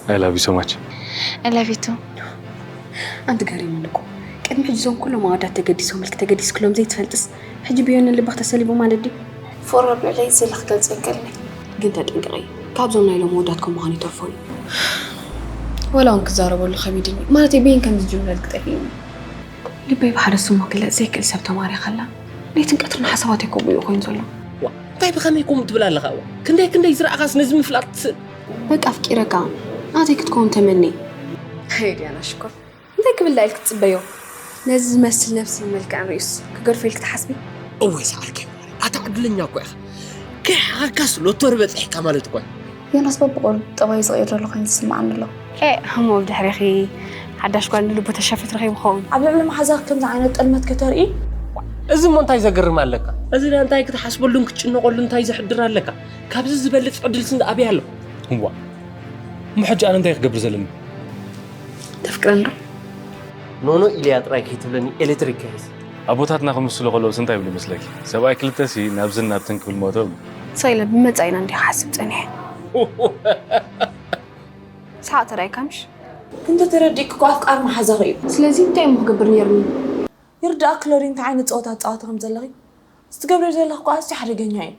I love you so much. I love you too. ኣንቲ ገሪሙኒ እኮ። ቅድሚ ሕጂ እዞም ኩሎም ኣወዳት ተገዲሶምልኪ ተገዲስክሎም ዘይትፈልጥስ፣ ሕጂ ብዮንን ልብኽ ተሰሊቡ ማለት ድዩ? ፍቕሪ ኣብ ልዕለይ ዘለ ክገልጾ ይከልኒ። ግን ተጠንቀቒ፣ ካብዞም ናይ ሎም ኣወዳት ከም ምዃኑ ይተርፎ እዩ። ወላ እውን ክዛረበሉ ከቢድኒ ማለት ብይን ከም ዝጅምረል ክጠፊእኒ። ልበይ ብሓደ ስሙ ክግለጽ ዘይክእል ሰብ ተማሪኻ ኣላ። ለይትን ቀትርን ሓሳባተይ ከምኡ እዩ ኮይኑ ዘሎ። እንታይ ብኸመይ ከምኡ ትብል ኣለኻ? ክንደይ ክንደይ ዝረኣኻስ ነዚ ምፍላጥ ትስእል? በቃ ኣፍቂረካ፣ ናተይ ክትከውን ተመኒ። ሃይ ዲያና ሽኮር፣ እንታይ ክብል ኢልክ ትጽበዮ? ነዚ ዝመስል ነብሲ መልክዕን ርእዩስ ክገድፎ ኢልክ ትሓስቢ? እወይ ሰዓልከ፣ ኣታ ዕድለኛ እኮ ኢኻ። ከይሓኻካስ ሎቶሪ በፂሕካ ማለት እኮ እዩ። ዮናስ በብቆር ጠባዩ ዝቕይር ዘሎ ኮይኑ ዝስምዓኒ ኣሎ። ኤ፣ እሞ ብድሕሪኺ ሓዳሽ ጓል ንልቡ ተሸፍት ረኺቡ ኸውን። ኣብ ልዕሊ መሓዛኽ ከምዚ ዓይነት ጥልመት ከተርኢ? እዚ እሞ እንታይ ዘገርም ኣለካ? እዚ ዳ እንታይ ክትሓስበሉን ክትጭነቐሉ እንታይ ዘሕድር ኣለካ? ካብዚ ዝበልፅ ዕድልስ ኣበይ ኣሎ? እዋ፣ እሞ ሕጂ ኣነ እንታይ ክገብር ዘለኒ? ተፍቅረኒ ዶ? ኖኖ ኢልያ ጥራይ ከይትብለኒ ኤሌክትሪክ ከይዝ። ኣቦታትና ክምስሉ ከለውስ እንታይ ይብሉ መስለኪ? ሰብኣይ ክልተሲ ናብዝን ናብትን ክብል ሞተው። ሰይለ ብመጻኢና እንዲኻ ሓስብ ጸኒሐ። ሰሓቕ ተራእይካ ምሽ? እንተተረዲእኪ እኮ ኣፍቃሪ መሓዛኺ እዩ። ስለዚ እንታይ እሞ ክገብር ነይርኒ? ይርዳእኪ ሎሪ እንታይ ዓይነት ፀወታ ትፃወቲ ከም ዘለኺ? ዝትገብርዮ ዘለኺ እኮ ኣዝዩ ሓደገኛ እዩ።